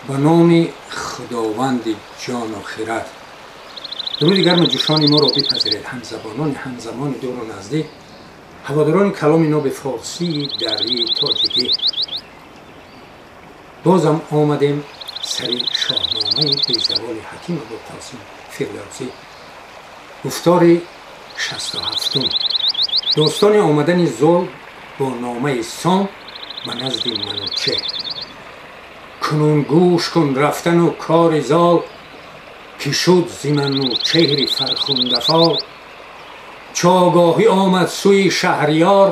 Ба номи Худованди ҷону хирад. Дуруди гарму ҷӯшони моро бипазиред, ҳамзабонони ҳамзамони дуру наздик, ҳаводорони каломи ноби форсии дарии тоҷикӣ. Бозам омадем сари шоҳномаи безаволи ҳаким Абулқосим Фирдавсӣ. Гуфтори 67-ум. Достони омадани Зол бо номаи Сом ба назди Манучеҳр. Кунун гӯш кун рафтану кори Зол, ки шуд зи Манучеҳри фархундафол. Чу огоҳӣ омад сӯи шаҳриёр,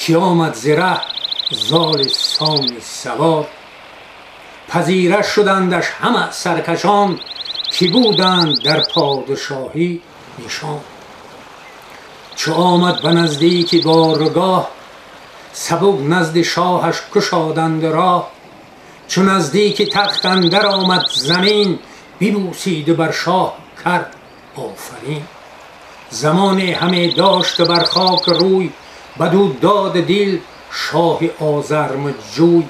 ки омад зи раҳ Золи Соми савор. Пазира шудандаш ҳама саркашон, ки буданд дар подшоҳӣ нишон. Чу омад ба наздики боргоҳ, сабук назди шоҳаш кушоданд роҳ. Чу наздики тахт андар омад замин, бибӯсиду бар шоҳ кард офарин. Замоне ҳаме дошт бар хок рӯй, бадӯ дод дил шоҳи озармҷӯй.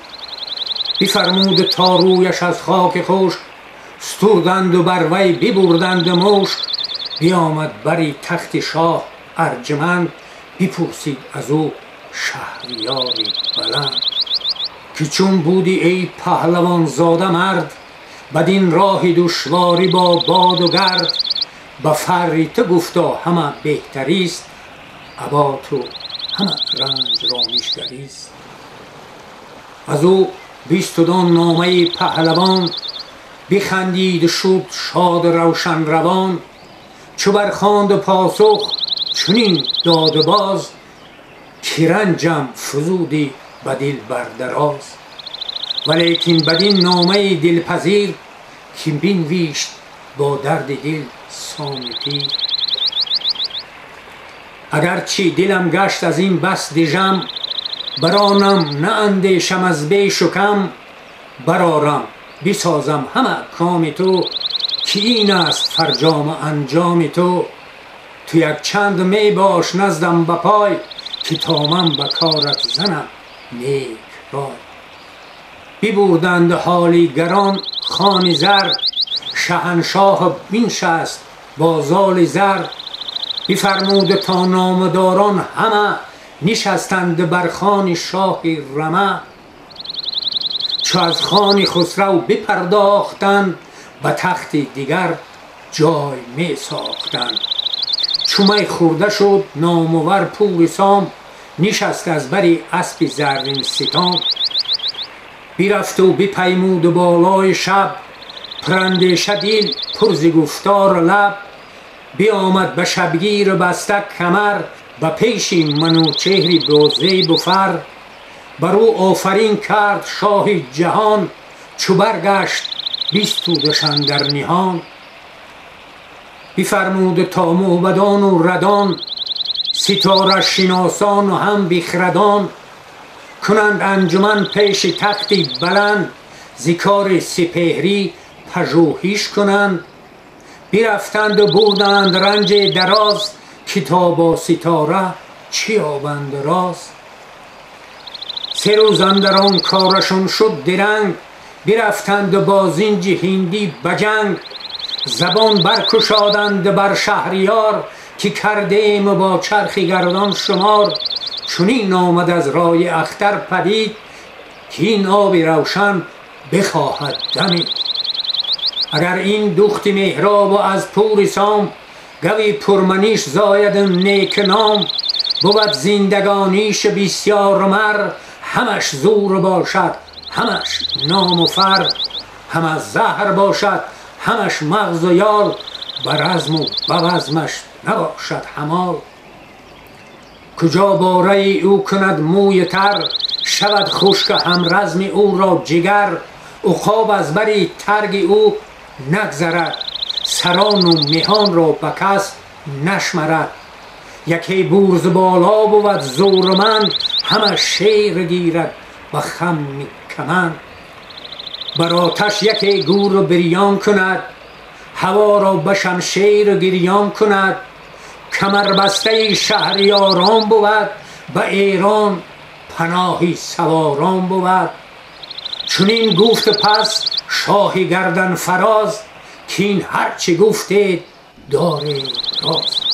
Бифармуд то рӯяш аз хоки хушк, стурданду бар вай бибурданд мушк. Биомад бари тахти шоҳ арҷманд, бипурсид аз ӯ шаҳриёри баланд. Ки чун будӣ эй паҳлавонзода мард, бадин роҳи душворӣ бо боду гард. Ба фарри ту гуфто ҳама беҳтарист, або ту ҳама ранҷ ромишгарист. Аз ӯ бистудон номаи паҳлавон, бихандид шуд шоду равшанравон. Чу бархонду посух чунин доду боз, ки ранҷам фузудӣ ба дил бардароз. Валекин бадин номаи дилпазир, ки бинвишт бо дарди дил Соми пир. Агарчи дилам гашт аз ин бас дижам, баронам наандешам аз бешу кам. Барорам бисозам ҳама коми ту, ки ин аст фарҷому анҷоми ту. Ту якчанд мебош наздам ба пой, ки то ман ба корат занам нек рой. Бибурданд ҳоли гарон хони зар, шаҳаншоҳ биншаст бо золи зар. Бифармуд то номдорон ҳама, нишастанд бар хони шоҳи рама. Чу аз хони Хусрав бипардохтанд, ба тахти дигар ҷой месохтанд. Чу май хӯрда шуд номувар пури Сом, нишаст аз бари аспи заррин ситом. Бирафту бипаймуду болои шаб, пурандеша дил пур зи гуфтору лаб. Биомад ба шабгиру баста камар, ба пеши Манучеҳри бозебу фар. Бар ӯ офарин кард шоҳи ҷаҳон, чу баргашт бистудаш андар ниҳон. Бифармуд то мӯбадону радон, ситорашиносону ҳам бихрадон. Кунанд анҷуман пеши тахти баланд, зи кори сипеҳрӣ пажӯҳиш кунанд. Бирафтанду бурданд ранҷи дароз, ки то бо ситора чӣ ёбанд роз. Се рӯз андар он корашон шуд диранг, бирафтанду бо зинҷи ҳиндӣ ба ҷанг. Забон баркушоданд бар шаҳриёр, ки кардем бо чархи гардон шумор. Чунин омад аз рои ахтар падид, ки ин оби равшан бихоҳад дамид. Агар ин духти меҳробу аз пури Сом, гави пурманиш зояду некном. Бувад зиндагониш бисёр мар, ҳамаш зур бошад ҳамаш ному фар. Ҳама заҳр бошад ҳамаш мағзу ёл, ба разму ба вазмаш набошад ҳамол. Куҷо бораи ӯ кунад мӯи тар, шавад хушка ҳамразми ӯро ҷигар. Уқоб аз бари тарги ӯ нагзарад, сарону меҳонро ба кас нашмарад. Яке бурз боло бувад зӯрманд, ҳама шер гирад ба хамми каманд. Бар оташ яке гӯру бирён кунад, ҳаворо ба шамшеру гирён кунад. Камарбастаи шаҳриёрон бувад, ба Эрон паноҳи саворон бувад. Чунин гуфт пас Шоҳи гарданфароз, кин ҳарчи гуфтед доред роз.